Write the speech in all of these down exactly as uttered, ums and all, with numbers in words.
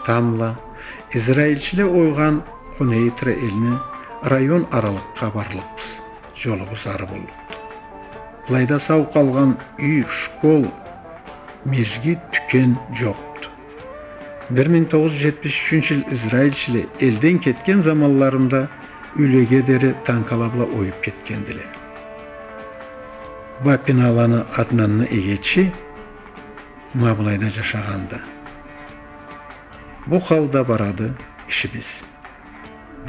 Тамбла, израильчиле ойгъан Къунейтра элни район аралыкъгъа барлыкъбыз. Жолубуз ары боллукъду. Былайда сау къалгъан юй, школ, межгит, тюкен жокъду. Бир минг тогъуз жюз жетмиш ючюнчю жыл израильчиле элден кетген заманларында юйлеге дери танкала бла оюп кетгендиле. Бапиналаны Аднанны эгечи ма былайда жашагъанды. Бу халда барады ишибиз.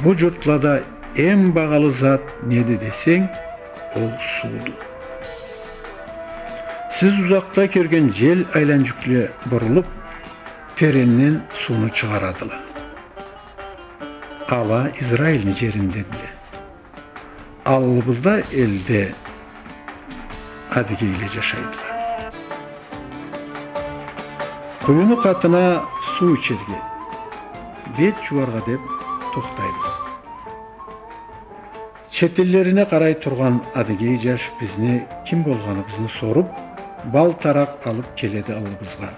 Бу журтлада эм багъалы зат неди десенг, ол сууду. Сиз узакъда кёрген жел айланжюкле бурулуп, теренден сууну чыгъарадыла. Ала Израильни жериндедиле. Аллыбызда элде адыгейле жашайдыла. Къуюну къатына суу ичерге, бет жууаргъа деп тохтайбыз. Четинлерине къарай тургъан адыгей жаш бизни ким болгъаныбызны соруп, бал таракъ алып келеди аллыбызгъа.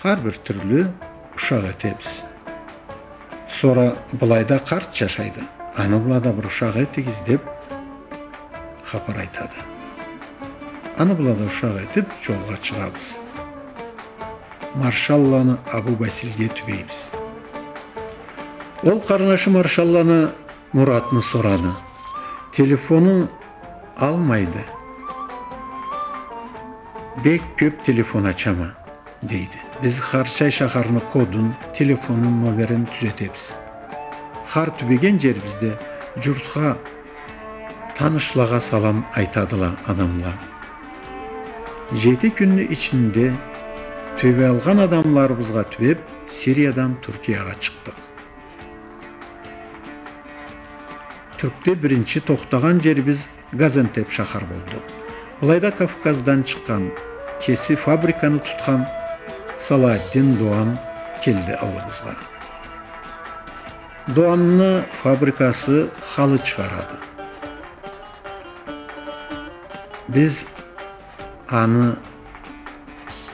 Хар бир тюрлю ушакъ этебиз. Сора былайда къарт жашайды, аны бла да бир ушакъ этигиз деп хапар айтады. Аны бла да ушакъ этип, жолгъа чыгъабыз. Маршалланы Абу Басилге тюбейбиз. Ол къарнашы Маршалланы Муратны сорады. Телефону алмайды. Бек кёп телефон ачама, дейди. Биз Харчай шахарны кодун, телефонун номерин тюзетебиз. Хар тюбеген жерибизде журтха, танышлагъа салам айтадыла адамла. Жети кюнню ичинде тюбей алгъан адамларыбызгъа тюбеп, Сириядан Тюркиягъа чыкъдыкъ. Тюркде биринчи тохтагъан жерибиз Газиантеп шахар болду. Былайда Кавказдан чыкъгъан, кеси фабриканы тутхан Салаатдин Доан келди аллыбызгъа. Доанны фабрикасы халы чыгъарады. Биз аны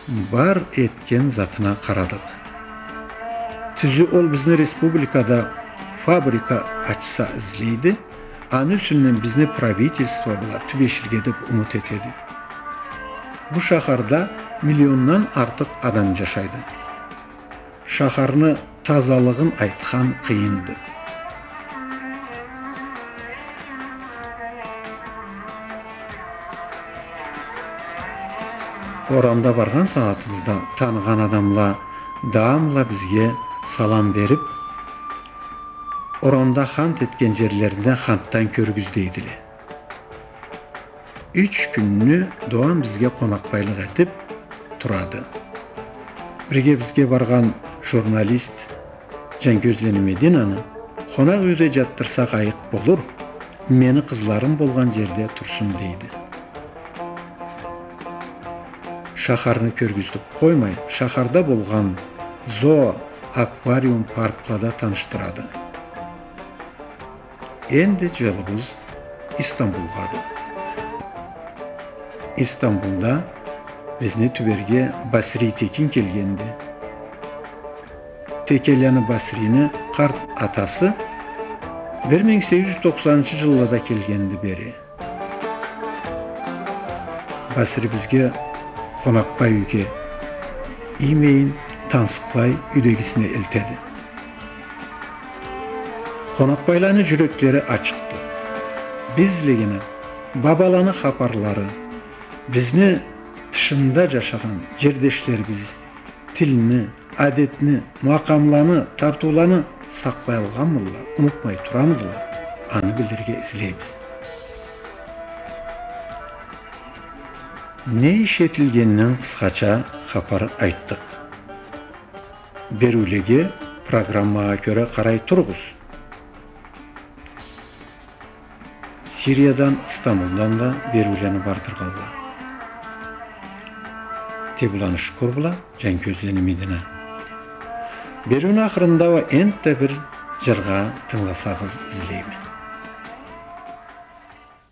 бар этген затына къарадыкъ. Тюзю, ол бизни республикада фабрика ачса излейди, аны юсюнден бизни правительство бла тюбеширге деп умут этеди. Бу шахарда миллиондан артыкъ адам жашайды. Шахарны тазалыгъын айтхан къыйынды. Орамда баргъан сагъатыбызда таныгъан адамла даамла бизге салам берип, орамда хант этген жерлерине хантдан кёрюгюз дейдиле. Юч кюнню Доан бизге къонакъбайлыкъ этип турады. Бирге бизге баргъан журналист Жангёзлени Мединаны: «Къонакъ юйде жатдырсакъ айыкъ болур, мени къызларым болгъан жерде турсун», — дейди. Шахарны кёргюзтюп къоймай, шахарда болгъан зоо, аквариум, парклада танышдырады. Энди жолубуз Истанбулгъады. Истанбулда бизни тюберге Басри Текин келгенди. Текеланы Басрини къарт атасы бир минг сегиз жюз токъсанынчы жыллада келгенди бери. Басри бизге къонакъбай юйге иймейин, тансыкълай юйдегисине элтеди. Къонакъбайланы жюреклери ачыкъды. Биз излегени бабаланы хапарлары, бизни тышында жашагъан жердешлерибиз тилни, адетни, макъамланы, тартыуланы сакълаялгъанмыдыла, унутмай турамыдыла, аны билирге излейбиз. Не иш этилгенинден къысхача хапар айтдыкъ. Бериулеге программагъа кёре къарай туругъуз. Сириядан, Истанбулдан да бериулени бардыргъанла. Тебуланы Шукур бла Жангёзлени Медина. Бериуню ахырында уа энтда бир жыргъа тынгыласагъыз излейме.